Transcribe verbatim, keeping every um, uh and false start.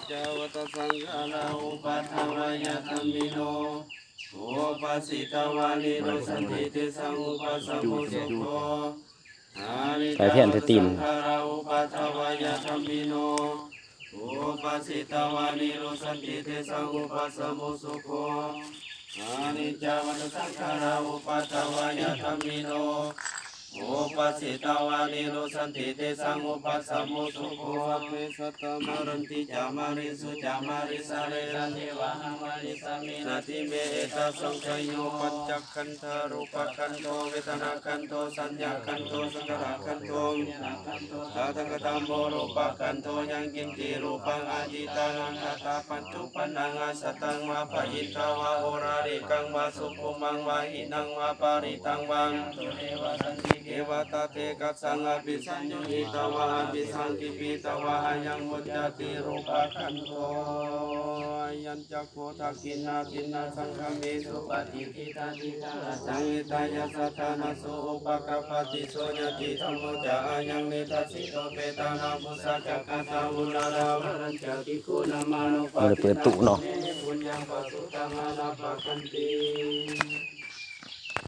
Ca vata saṅkhārā uppādavayadhammino, uppajjitvā nirujjhanti tesaṃ vūpasamo sukho. ใส่แท่นใส่ตีน Anicca vata saṅkhārā uppādavayadhammino, uppajjitvā nirujjhanti tesaṃ vūpasamo sukho. Aniccā vata saṅkhārā uppādavayadhammino, uppajjitvā nirujjhanti tesaṃ vūpasamo sukho. Sabbe sattā maranti ca, mariṃsu ca marissare, tathevāhaṃ marissāmi, natthi me ettha saṃsayo. Pañcakkhandhā: rūpakkhandho, vedanākkhandho, saññākkhandho, saṅkhārakkhandho. Tathāgatadhammo rūpakkhandho. Yaṅkiñci rūpaṃ atītānāgatapaccuppannaṃ ajjhattaṃ vā bahiddhā vā oḷārikaṃ vā sukhumaṃ vā hīnaṃ vā paḷītaṃ vā, yatto neva santi- -khe vā, tathekajjhaṃ abhisaññūhitvā abhisaṅkhipitvā ayaṃ vuccati rūpakkhandho. Ayañca kho dakkhiṇā dinnā saṅgame supatiṭṭhitā, dīgharattaṃ hitāyassa ṭhānaso upakappati. So ñātidhammo ca ayaṃ nidassito, petāna pūjā ca katā uḷārā, balañca bhikkhūnamanuppadinnaṃ, บ่ได้เปิดตู้เนาะ amhehi puññaṃ pasutaṃ anappakanti.